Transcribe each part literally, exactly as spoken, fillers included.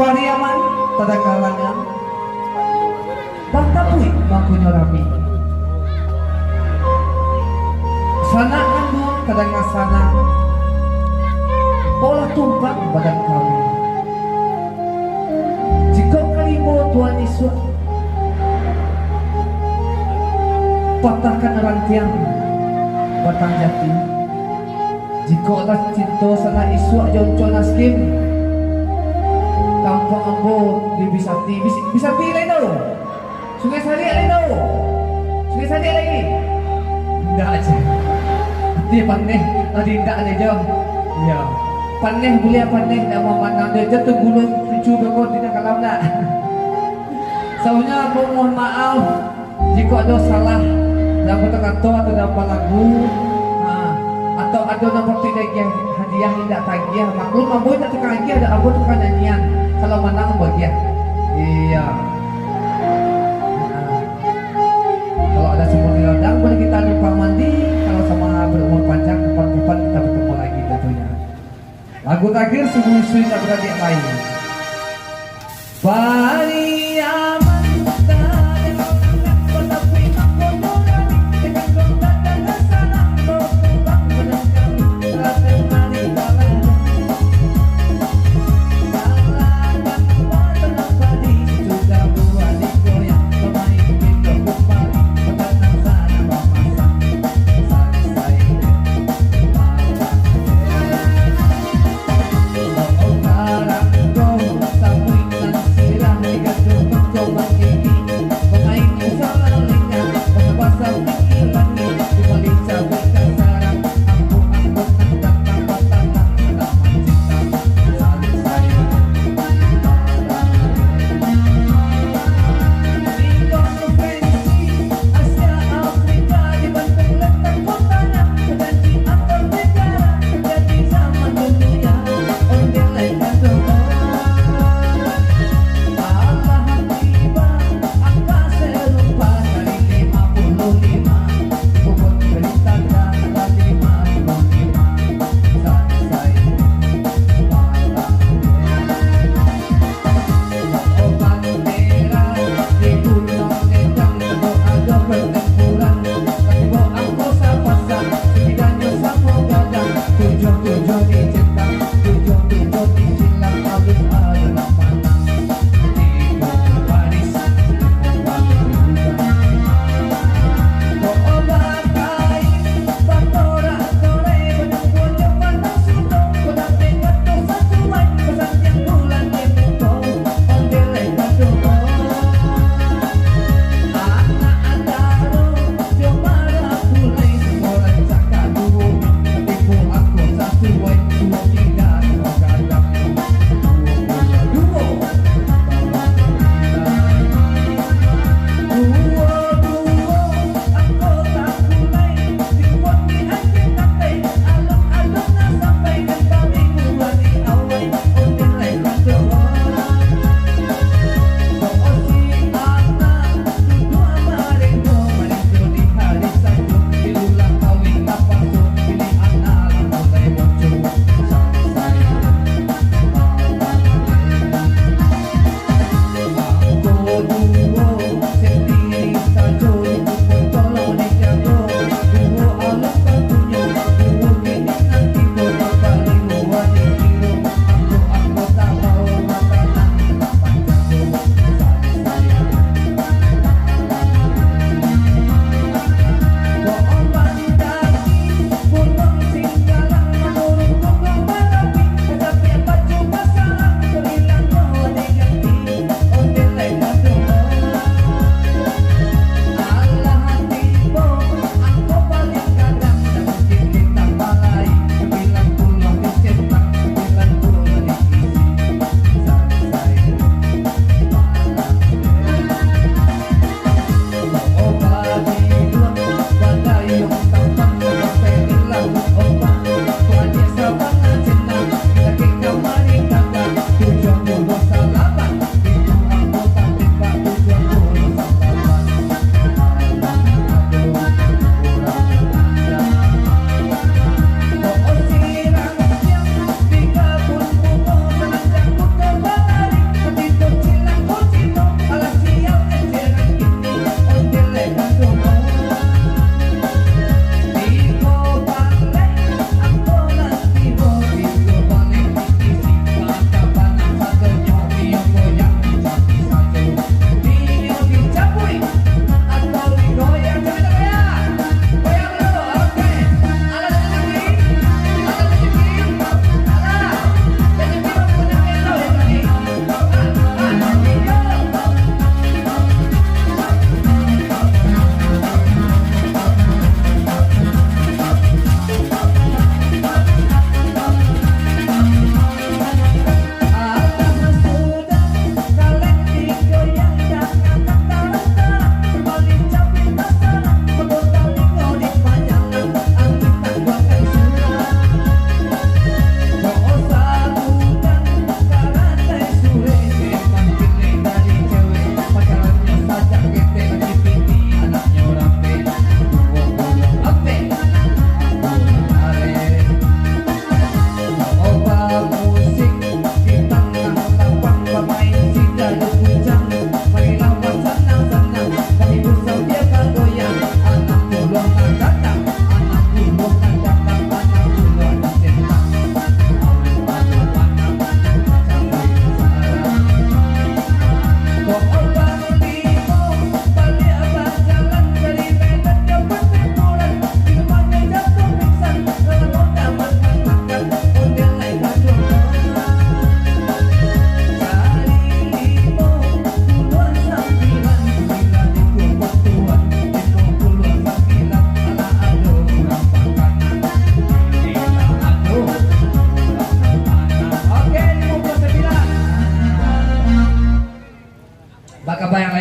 Pariaman tadanga langang, batapuik mangkonyo rami. Sanak kanduang tadanga sanang, olah tumpang badan kami. Jikok kalimo tuan isuak, patahkan rantiang batang jati. Jikok lah cinto sanak isuak jo Uncok Naskim, kampuang ambo di Bisati, Bis-, Bisati lai tau? Sungai Sariak lai tau? Sungai Sariak lai? Indak, ceh. Ati paneh, ati indak lai jo. Iyo. Paneh buliah paneh, indak mau manang jo. Jo tu gulung cucu beko di dalam nak. Saunyo ambo mohon maaf. Jikok ado salah dalam kata-kata atau dalam balagu, ha, atau ado nan patuik diagiah hadiah, indak tagiah, maklum, ambo indak tukang agiah, ado ambo tukang nyanyian. Kalau manang, ambo agiah. Iyo. Ha. Kalau ado sumur di ladang, buliah kita numpang mandi. Kalau samo berumur panjang, kapan-kapan kita bertemu lagi tentunya. Lagu terakhir, Subuh Isui tak beradiak lain. Pariaman.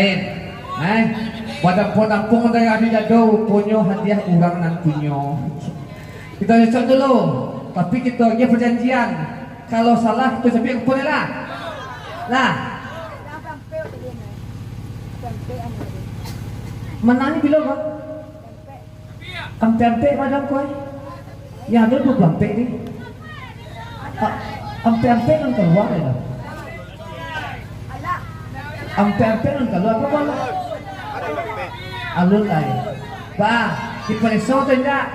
Eh, badampuang-dampuang dari adi dado, ruponyo hadiah urang nan punyo. Kito cocok dulu, tapi kito agiah perjanjian. Kalau salah, kito cabiak kupon lah. Lah. Manang ni bilo, Bang? Ampek-ampek madam ko, eh. Yang ado duo puluah ampek ni. A-, ampek-ampek nan kalua, eh, lah. Ampek-ampek nan kalua apo, Bang? Alun lai. Bah, dipareso tu indak?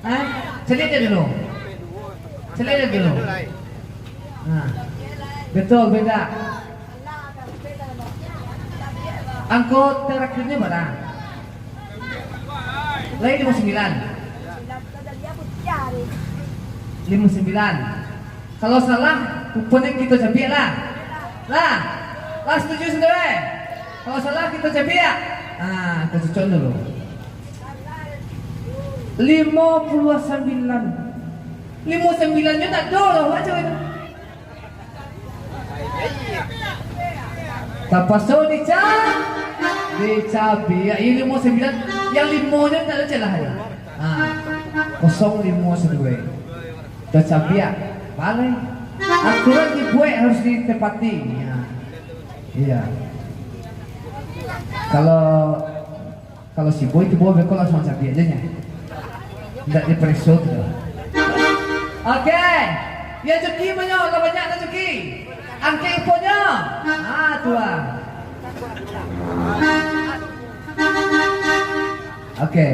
Hah? Caliak je dulu. Caliak je dulu. Nah. Betul, beda. Angko terakhirnyo bara? Lai limo sambilan. Limo sambilan. Kalau salah, kuponnyo kito cabiak lah. Lah. Lah, setuju sudah, eh? Kalau salah, kito cabiak. Ah, kito cocok dulu. Limo puluah sambilan. Limo sambilan nyo tak ado lah, macam itu. Tapaso dica-, dicabiak. Iyo, limo sambilan. Yang limo nyo tak ado celah aja. Ha. Kosong limo saduo. Tacabiak. Balai. Aturan dibuek harus ditepati. Ya. Iya. Kalau Kalau si Boy tu, Boy beko langsung cabiak aja nyo. Ndak dipareso tu. Oke. Ya, cuki banyak, lah banyak lah cuki. Angkek iponyo. Ah, tu ah. Oke.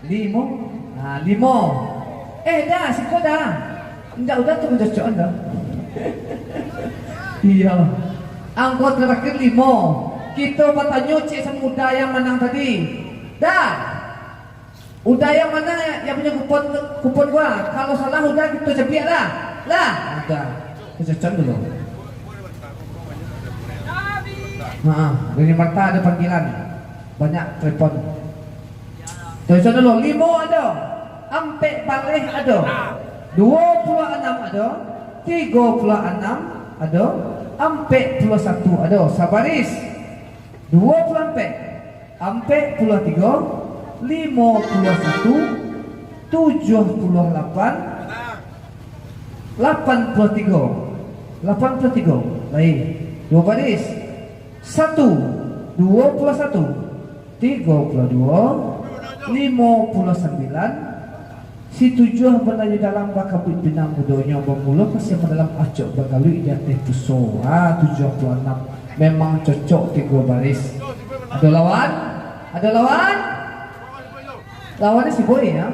Limo. Ah, limo. Eh, Da, siko Da. Indak, Uda tu mancocokan Da. Iyo. Angko terakhir limo. Kito batanyo ciek samo Uda yang manang tadi. Da. Uda yang manang yang punyo kupon, kupon gua. Kalau salah Uda kito cabiak lah. Lah. Uda. Kito cocokan dulu. Ha, dari Marta ado panggilan. Banyak telepon. Tulisan dulu, limo ado, ampek baleh ado, duo puluah anam ado, tigo puluah anam ado, ampek puluah satu ado. Sabaris, duo puluah ampek, ampek puluah tigo, limo puluah satu, tujuah puluah lapan, lapan puluah tigo. Lapan puluah tigo. Lai. Duo baris. Satu, duo puluah satu, tigo puluah duo, limo puluah sambilan, si tujuah balayu dalam bakabuik pinang mudonyo, bamulo pasiang madalam acok bagaluik di ateh puso. Ah, tujuah puluah anam. Memang cocok tigo baris. Ado lawan? Ado lawan? Lawan ni si Boy, ya?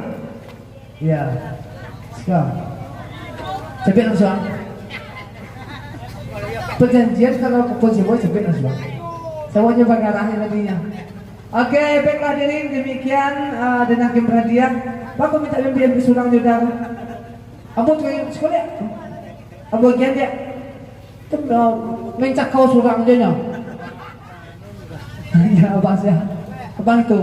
Iya. Sudah. Cabiak langsung. Perjanjian kalau kupon si Boy, cabiak langsung. Sawanya bangarahan tadinya. Oke, baiklah hadirin, demikian, eh, dengan game berhadiah. Bako minta pimpin surang jo Da. Ambo tu sekolah. Ambo gian dia. Tu, eh, main cakau surang je nyo. Ya, abang sia. Abang itu.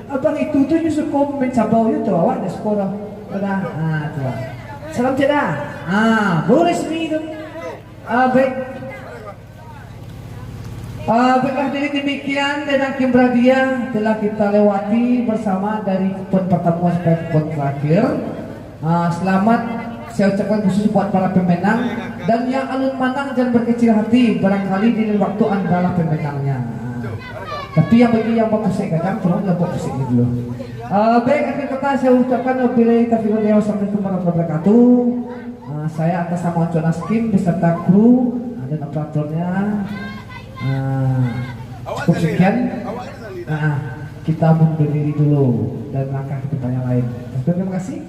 Abang itu tu nyo suko main cabau je tu, awak dak suko doh. Dah. Ah, tu lah. Salam cek dah. Ah, baru resmi tu. Ah, baik. Ah, baiklah, jadi demikian Danang Kim Bradia telah kita lewati bersama dari kupon pertama sampai kupon terakhir. Ah, selamat saya ucapkan khusus buat para pemenang, dan yang alun manang jangan berkecil hati, barangkali di lain waktu andalah pemenangnya. Tapi yang bagi yang bakusek gadang, tolong lah bakuseknya dulu. Ah, baik, akhir kata saya ucapkan wabillahi taufiq wal hidayah. Wassalamualaikum warahmatullahi wabarakatuh. Ah, saya atas nama Onco Naskim beserta kru, ah, dan operatornya, ah, cukup sekian. Ah, kita mundur diri dulu dan langkah ke tempat yang lain. Terima kasih.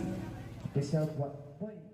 Spesial buat Boy.